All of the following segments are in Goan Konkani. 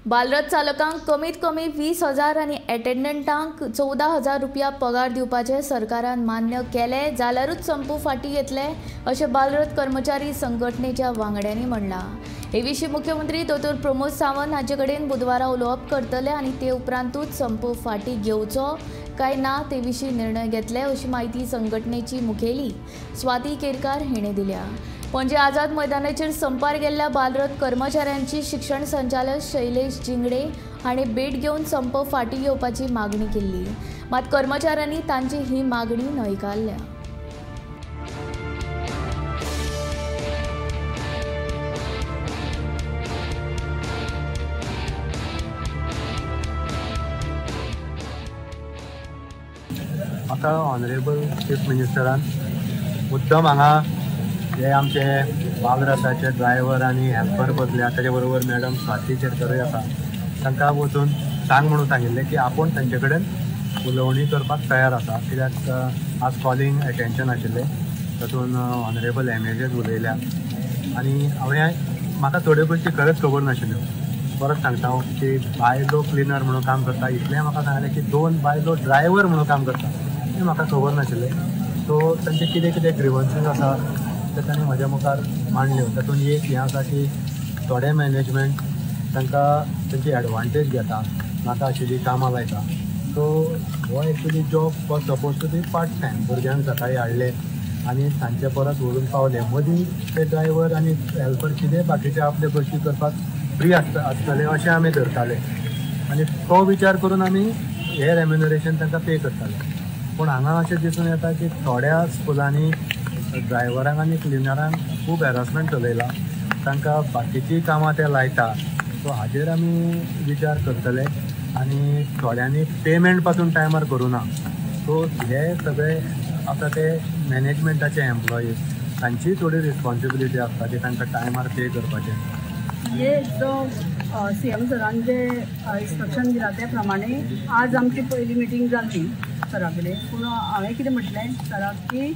बालरथ चालकांक कमीत कमी 20,000 आनी एटेंडंटांक 14,000 रुपया पगार दिवपाचें सरकारान मान्य केलें जाल्यारूच संप फाटीं घेतले अशें बालरथ कर्मचारी संघटनेच्या वांगड्यांनी म्हणलां. हे विशीं मुख्यमंत्री दोतोर प्रमोद सावंत हांचे कडेन बुधवारा उलोवप करतले आनी ते उपरांतूच संप फाटीं घेवचो काय ना ते विशीं निर्णय घेतले अशी म्हायती संघटनेची मुखेली स्वाती केरकार हिणें दिल्या. पणजे आझाद मैदानाचेर संपार गेल्ल्या बालरथ कर्मचाऱ्यांची शिक्षण संचालक शैलेश जिंगडे हांणी भेट घेवन संप फाटीं घेवपाची मागणी केल्ली. मात कर्मचाऱ्यांनी तांची ही मागणी न्हयकारल्या. आतां ऑनरेबल चीफ मिनिस्टरान मुद्दम हांगा हे आमचे बालरथाचे ड्रायव्हर आनी हेल्पर बसल्या, ताचे बरोबर मॅडम स्वाती केरकरूय आसा, तांकां वचून सांग म्हणून सांगिल्लें की आपूण तांचे कडेन उलोवणी करपाक तयार आसा. कित्याक आज कॉलिंग एटेन्शन आशिल्लें, तातूंत ऑनरेबल एम एल एज उलयल्या आनी हांवें म्हाका थोड्यो गोश्टी खरेंच खबर नाशिल्ल्यो. परत सांगता हांव की बायलो क्लिनर म्हणून काम करता इतलें म्हाका सांगलें की 2 बायलो ड्रायव्हर म्हणून काम करता हें म्हाका खबर नाशिल्लें. सो तांचे कितें कितें ग्रिवन्सीस आसा ते तांणी म्हज्या मुखार मांडल्यो. तातूंत एक हें आसा की थोडे मॅनेजमेंट तांकां तांची एडवांटेज घेता, नाका आशिल्ली कामां लायता. सो हो actually job was suppose to be part time. भुरग्यांक सकाळीं हाडले आनी सांजचे परत व्हरून पावले, मदीं ते ड्रायव्हर आनी हेल्पर कितें बाकीचे आपले गोश्टी करपाक फ्री आसतले अशें आमी धरताले आनी तो विचार करून आमी हे रेम्युनरेशन तांकां पे करताले. पूण हांगा अशें दिसून येता की थोड्या स्कुलांनी ड्रायव्हरांक आनी क्लिनरांक खूब हॅरासमेंट चलयला, तांकां बाकीचीं कामां ते लायता. सो हाजेर आमी विचार करतले आनी थोड्यांनी पेमेंट पासून टायमार करूं ना. सो हे सगळे आतां ते मॅनेजमेंटाचे एम्प्लॉईज तांची थोडी रिस्पॉन्सिबिलिटी आसता की तांकां टायमार पे करपाचें. म्हणजे जो सी एम सरान जे इन्स्ट्रक्शन दिलां ते प्रमाणे आज आमची पयली मिटींग जाल्ली सरा कडेन. पूण हांवें कितें म्हटलें सराक की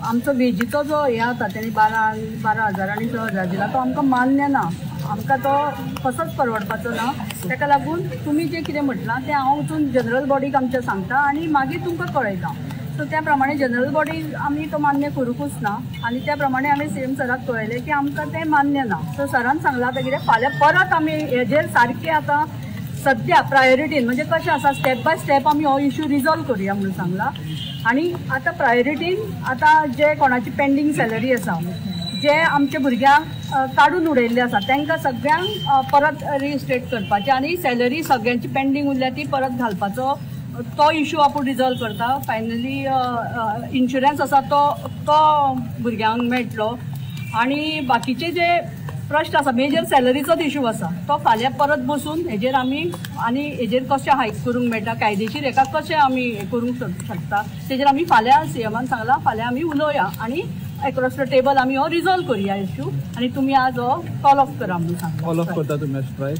आमचो वेजीचो जो हें आसा तेणी 12,000 आनी 6,000 दिला तो आमकां मान्य ना, आमकां तो कसोच परवडपाचो ना. ताका लागून तुमी जें कितें म्हटलां तें हांव वचून जनरल बॉडीक आमच्या सांगता आनी मागीर तुमकां कळयता. सो त्या प्रमाणे जनरल बॉडीक आमी तो मान्य करूंकूच ना आनी त्या प्रमाणे आमी सी एम सराक कळयलें की आमकां तें मान्य ना. सो सरान सांगलां आतां कितें फाल्यां परत आमी हेजेर सारकें आतां सद्या प्रायोरिटीन म्हणजे कशें आसा स्टेप बाय स्टेप आमी हो इशू रिजॉल्व करुया म्हणून सांगलां. आनी आतां प्रायोरिटीन आतां जे कोणाची पेंडींग सॅलरी आसा, जे आमच्या भुरग्यांक काडून उडयल्ले आसा तांकां सगळ्यांक परत रिस्टेट करपाचें आनी सॅलरी सगळ्यांची पेंडींग उरल्या ती परत घालपाचो तो इशू आपूण रिजॉल्व करता. फायनली इन्शुरन्स आसा तो तो भुरग्यांक मेळटलो आनी बाकीचे जे प्रश्न आसा मेजर सॅलरीचोच इशू आसा तो फाल्यां परत बसून हेजेर आमी आनी हेजेर कशें हायक करूंक मेळटा, कायदेशीर हेका कशें आमी हें करूंक शकता तेजेर आमी फाल्यां सी एमान सांगलां फाल्यां आमी उलोवया आनी एक्रॉस the table आमी हो रिजॉल्व करुया इशू आनी तुमी आज हो कॉल ऑफ करा म्हणून सांगला. कॉल ऑफ करता तुमी स्ट्रायक?